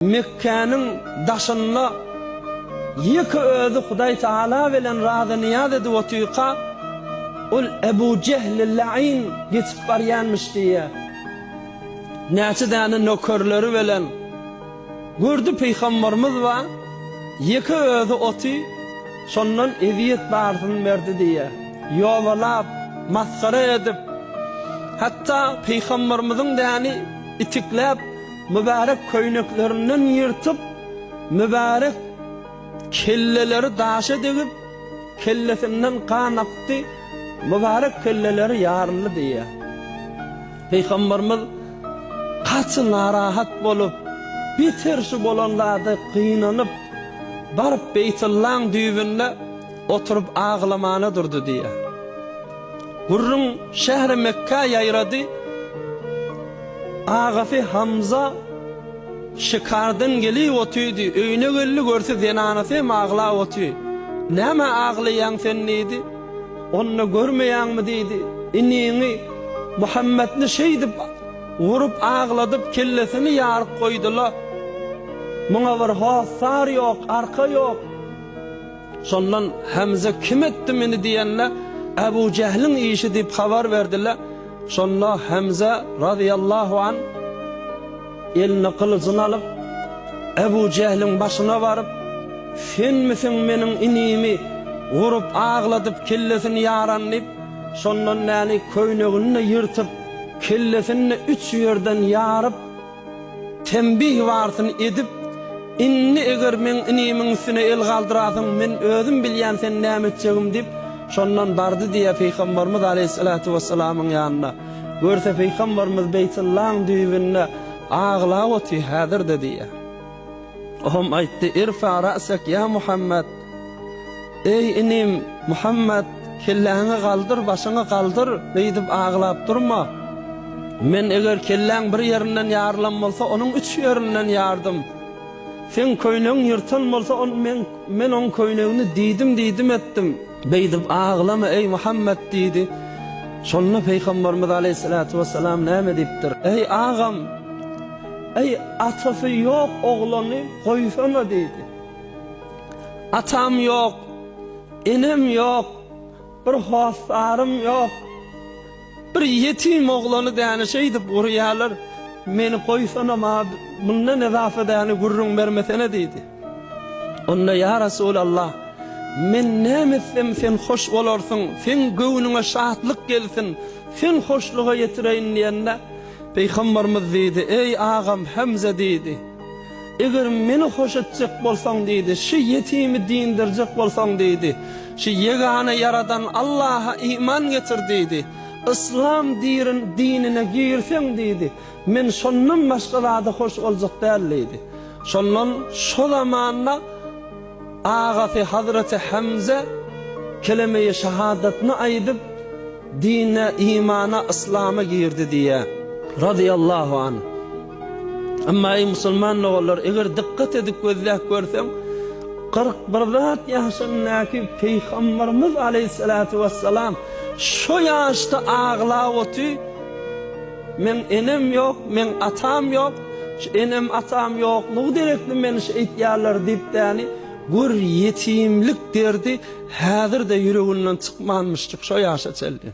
Mekgäniň daşynda ýeke özi Hudaý Tagala bilen razy-nyýaz edip otyrka, ol Ebu Jehli la'in geçip barýanmyş diýýär. Näçe däne nökerleri bilen gördi Pygambarymyz bar, ýeke özi oty, şondan ezýet barysyny berdi diýýär. Ýobalap, masgara edip, hatda Pygambarymyzyň däni itikläp, Mübärek köýneklerinden ýyrtyp, mübärek kelleleri daşa degip, kellesinden gan akdy, mübärek kelleleri ýaryldy diýýär. Pygamberimiz gaty narahat bolup, beter şu bolan zada gynanyp, baryp Beýtullaň düýbünde oturyp aglamana durdy diýýär. Gürrüň şähri Mekgä ýaýrady. Agasy Hamza şikardan gelip otyrdy. Öýüne geldi, görse zenanasy hem aglap otyr. Nämä aglaýaň sen diýdi. Onda görmeýäňmi diýdi. Iniňi Muhammetni şeýdip urup agladyp kellesini ýaryp goýdyla. Muňa bir hossar ýok, arka ýok. Şondan Hemze kim etdi meni diýende, Ebu Jehliň işi diýip habar berdiler. Şonda Hemze razyýallahu anh eline gylyjyny alyp, Ebu Jehliň başyna baryp, Senmisiň meniň inimi urup agladyp kellesini ýaran diýip, şondan bäri köýnegini-de ýyrtyp, kellesini-de üç ýerden ýaryp, Tembih barsyny edip, Indi eger meň inimiň üstüne el galdyrasyň, men özüm bilýän seni näme etjegimi diýip, şondan bardy diýýär Pygamberimiz aleýhissalatu wessalamyň ýanyna. Görse Pygamberimiz Beýtullaň düýbünde aglap otyr häzir-de diýýär. Ohm aýtdy, Irfa ra'sek ýa Muhammet! Eý, inim, Muhammet, kelläňi galdyr, başyňy galdyr, beýdip aglap durma. Men eger kelläň bir ýerinden ýarylan bolsa, onuň üç ýerinden ýardym. Seň köýnegiň ýyrtan bolsa, ony men, men oň köýnegini diýdim-diýdim etdim. Beýdip aglama, eý, Muhammet diýdi. Şonda Pygamberimiz aleýhissalatu wessalam näme diýipdir? Eý, agam! Eý, atasy ýok oglany goýsana diýdi. Atam ýok, enem ýok, bir hossarym ýok. Bir ýetim oglany däne şeýdip urýarlar, meni goýsana maňa mundan ezafa däne gürrüň bermesene diýdi. Onda ýa Resulallah, men näme etsem sen hoş bolarsyň, seň göwnüňe şatlyk gelsin, sen hoşluga ýetireýin diýende, Pygamberimiz diýdi, Eý agam Hemze diýdi. Eger meni hoş etjek bolsaň diýdi, şy ýetimi dindirjek bolsaň diýdi, şy ýegana ýaradan Allaha iman getir diýdi, yslam dirin dinine girseň diýdi, men şondan başga zada hoş boljak däl diýdi. Şondan şo zamanda agasy Hazreti Hemze kelemeýi şahadatny aýdyp, Dine, imana, yslama girdi diýýär. Razyýallahu anh. Emma eý musulman doganlar, eger dykgat edip gözläp görseň, 41 zat ýaşyndaky Pygamberimiz aleýhissalatu wessalam şo ýaşda aglap oty, Meň enem ýok, meň atam ýok, şu enem atam ýoklugy derekli meni şeýtýärler diýip däni, gör ýetimlik derdi häzir-de ýüreginden çykmanmyşjyk şo ýaşa çenli.